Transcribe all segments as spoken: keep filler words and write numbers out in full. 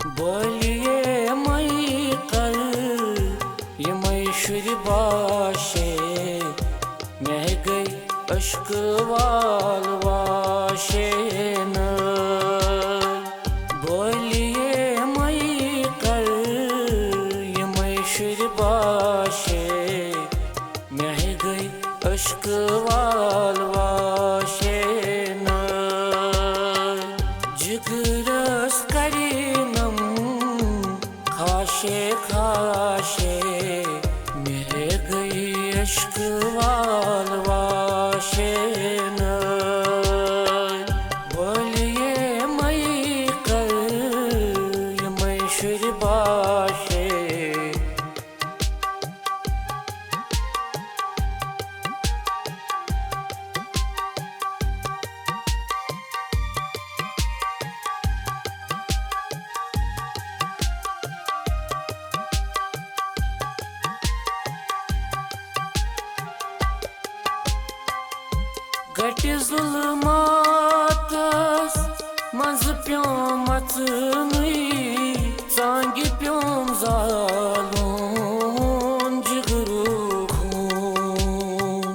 بولیے مئی کر یمے شُرۍ باشے، مےٚ گٔے عشقہٕ وال واشے نٲلۍ۔ بولیے مئی کر یمے شُرۍ باشے، مےٚ گٔے عشقہٕ وال واشے نٲلۍ۔ جگرس کرینم خاشے خاشے، مےٚ گٔے عشقہٕ وال واشے نٲلۍ۔ بولیے مئی کر یمے شُرۍ باشے۔ گٹہِ ظلماتس منٛز پیوم اژنٕے، ژانگہِ پیوم زالُن جگرُک خوٗن۔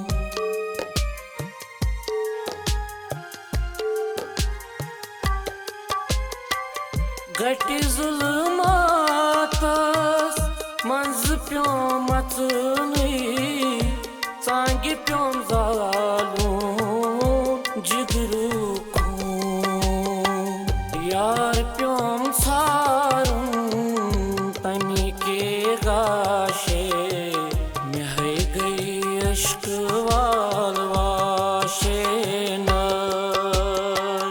گٹہِ ظلماتس منٛز پیوم اژنٕے، ژانگہِ پیوم زالُن جگرُک خوٗن۔ یار پیوم ژھارُن تمہِ کے گاشے، مےٚ ہے گٔے عشقہٕ وال واشے نٲلۍ۔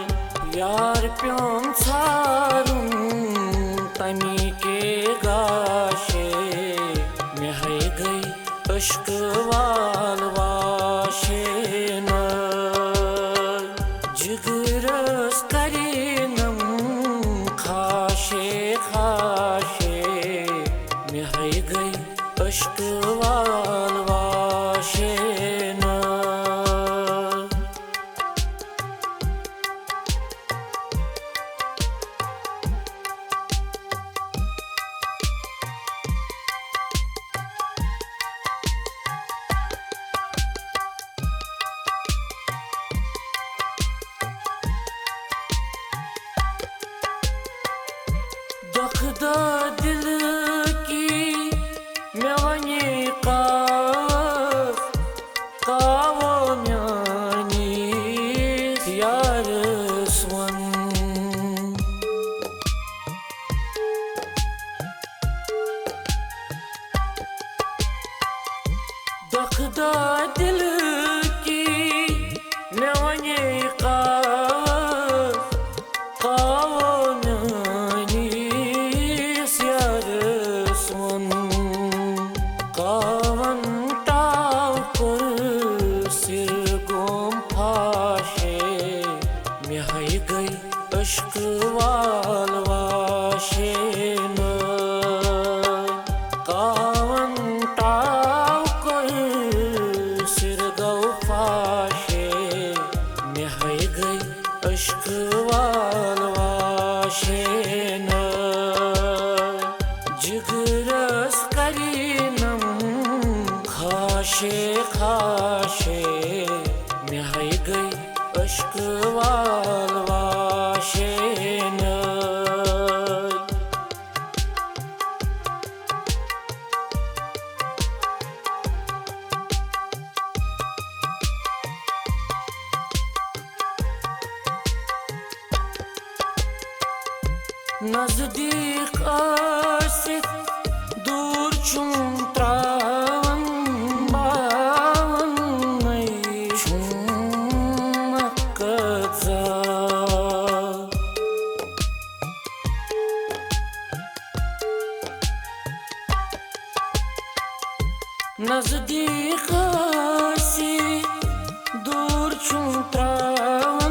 یار پیوم ژھارُن تمہِ کے گاشے، مےٚ ہے گٔے عشقہٕ وال واشے نٲلۍ۔ جگرس کرینم خاشے خاشے، مےٚ ہے گٔے عشقہٕ وال واشے نٲلۍ۔ دۄکھٕ دار دِلہٕ کی مےٚ وَنے کاوَس، کاوو میٛٲنِس یارَس وَن۔ دۄکھٕ دار دِلہٕ کی مےٚ وَنے کاوَس، کاوو میٛٲنِس یارَس وَن۔ کاوَن ٹاو کوٚر سِر گوم فاشے، مےٚ ہے گٔے عشقہٕ وال واشے نٲلۍ۔ کاوَن ٹاو کوٚر سِر گوٚو فاشے، مےٚ ہے گٔے عشقہٕ وال واشے نٲلۍ۔ جگرس کرینم خاشے خاشے، مےٚ ہے گٔے عشقہٕ وال واشے نٲلۍ۔ نزدیٖک ٲسِتھ دوٗر چھُم ترٛاوان، باوَن مَے چھُم اَکھ قضا۔ نزدیٖک ٲسی دوٗر چھُم ترٛاوان،